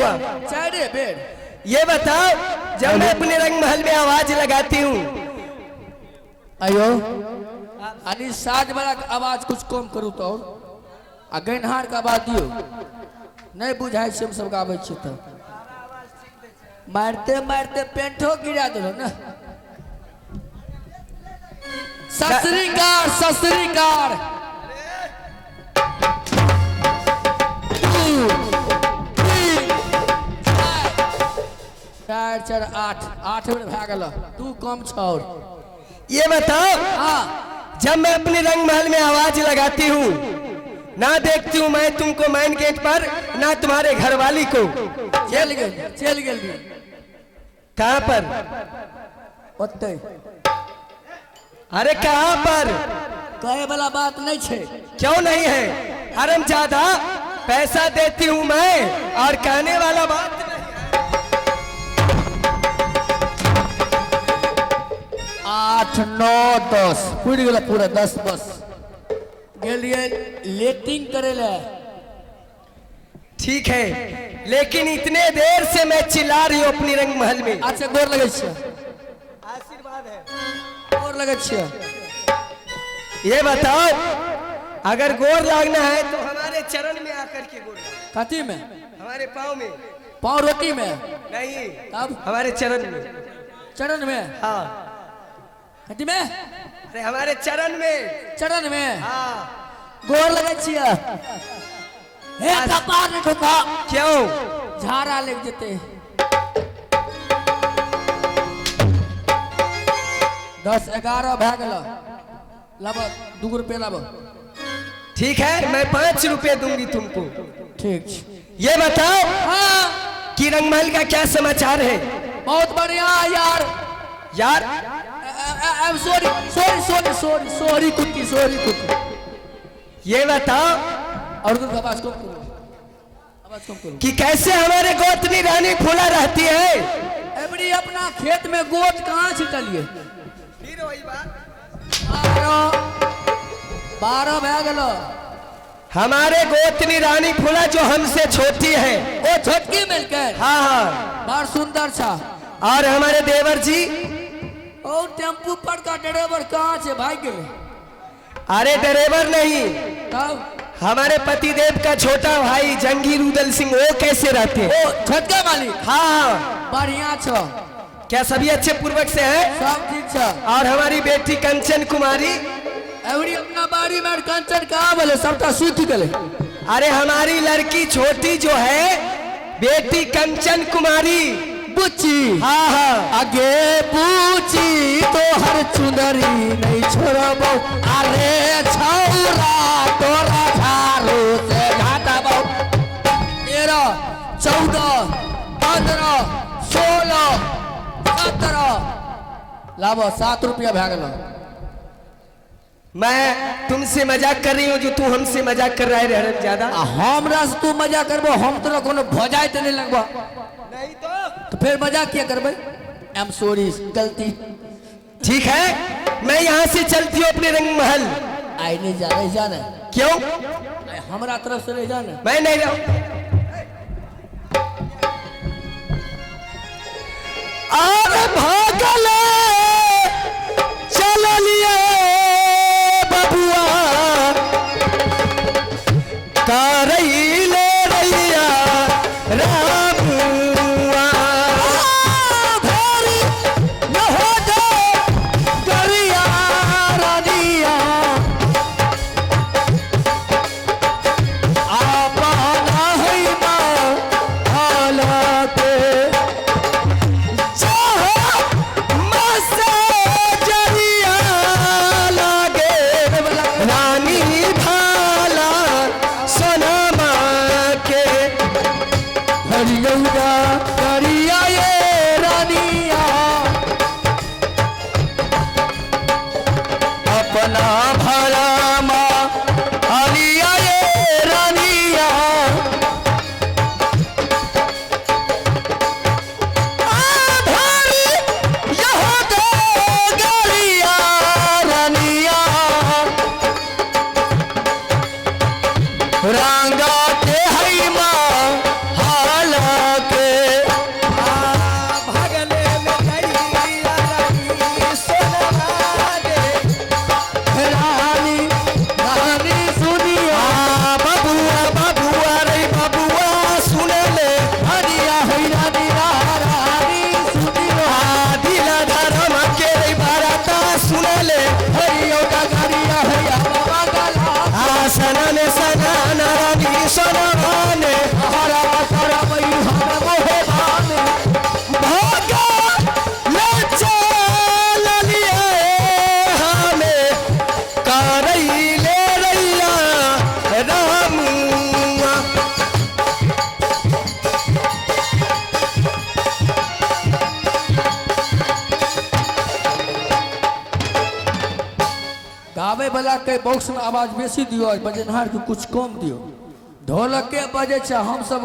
हुआ। चारे बेर। ये बताओ, जब मैं अपने रंग महल में आवाज लगाती हूँ। आयो अनी साज वाला के आवाज कुछ कम करू तो और आ गैनहार के आवाज दियो, नहीं बुझाइ छै। हम सब गाबै छियै तऽ मारते मारते पेंटो गिरा देलो ने। ससरीकार ससरीकार। 2 3 4 4 4 8 8 बेर भए गेल, 2 कम छौ। ये बताओ, हाँ, जब मैं अपने रंग महल में आवाज लगाती हूँ, ना देखती हूँ मैं तुमको मेन गेट पर, ना तुम्हारे घरवाली को। चलि गेल, चलि गेल। कहाँ पर? ओतै। अरे कहाँ पर? कहे वाला बात नहीं छै। क्यों नहीं है हरमजादा? पैसा देती हूँ मैं और कहने वाला बात नहीं। 8 9 10 पुरि गेल पूरा 10। बस गेलियै लेटिंग करे ले। ठीक है, लेकिन इतने देर से मैं चिल्ला रही हूँ अपनी रंग महल में। अच्छा, गोर लगै छियै। आशीर्वाद है। गोर लगै छियै। ये बताओ, अगर गोर लागना है तो हमारे चरण में आकर के गोर लागो। कथी में? हमारे पाँव में। पाँव रोटी में? नहीं। तब? हमारे चरण में। चरण में? हाँ। कथी में? अरे हमारे चरण में। चरण में? हाँ। गोर लगै छियै। हे, कपार नहि ठोका। क्यों? झाड़ा लागि जेतै। 10 11 भए गेल। लाब, 2 रुपया लाब। ठीक है, मैं 5 रुपए दूंगी तुमको। ठीक छै। ये बताओ हाँ, कि रंगमहल का क्या समाचार है? बहुत बढ़िया यार। यार? I am sorry, sorry, sorry, sorry, sorry कुत्ती, सॉरी कुत्ती। ये बताओ और कुछ? आवाज कम करो, आवाज कम करो। कि कैसे हमारे गोतनी रानी फूला रहती है? एबरी अपना खेत में गोट कहाँ छिटलिए? फिर वही बात। 12 12 भए गेल। हमारे गोतनी रानी फूला जो हमसे छोटी है। ओ छोटकी मिलकर? हाँ। बड़ सुंदर छा। और हमारे देवर जी? और टेम्पू पर का ड्राइवर कहाँ छे? भाग गेले? अरे ड्राइवर नहीं। तब? हमारे पतिदेव का छोटा भाई जंगीर उदल सिंह, वो कैसे रहते हैं? ओ छोटका मालिक? हाँ। बढ़िया छो। क्या सभी अच्छे पूर्वक से हैं? सब ठीक छो। और हमारी बेटी कंचन कुमारी? एवरी अपना बाड़ी में कंचन कहाँ बोले? सबटा सुति गेले। अरे हमारी लड़की छोटी जो है, बेटी कंचन कुमारी। बुच्ची? हाँ। आगे बुची, तोहर चुनरी नहीं छोड़बो। अरे छौरा, तोरा झाड़ू से घाटबो। 13 14 15 16 17, लाबो, 7 रुपया भए गेल। मैं तुमसे मजाक कर रही हूँ, जो तू हमसे मजाक कर रहा है हरम ज्यादा। आ हमरा से तू मजा करबो? हम तोरा कोनो भजाय तऽ नहीं लगबो। नहीं तो? तो फिर मजाक किया करबै? I am sorry, गलती। ठीक है, मैं यहाँ से चलती हूँ अपने रंग महल। आइ नहीं जा, रह जा ने। क्यों? आइ हमरा तरफ से रह जा ने। मैं नहीं रहूँ। अरे भागल चल लिए बबुआ करैले रैया रामुआ। भरी न हो जा गरिया रानिया, आपना है माँ हालते। चाहो मसे जरिया लागे रानी भाला सोनमा के। हरियौरा गरिया ये रानिया, अपना भरा माँ हरिया ये रानिया। आधारी यहो दो गरिया रानिया, रंगाते है माँ हाल ले हरियो डगरिया हैया बाबा गला आसना में सना रानी सोनावाने हरा तारा मई हम मोहे बाने भागा ले चल लिए हमें करई ले रैया रामुआ। गावे वाला के बॉक्स में आवाज बेसी दियो और बजेनहार के कुछ कम दियो। ढोलक के बजे छै हम सब।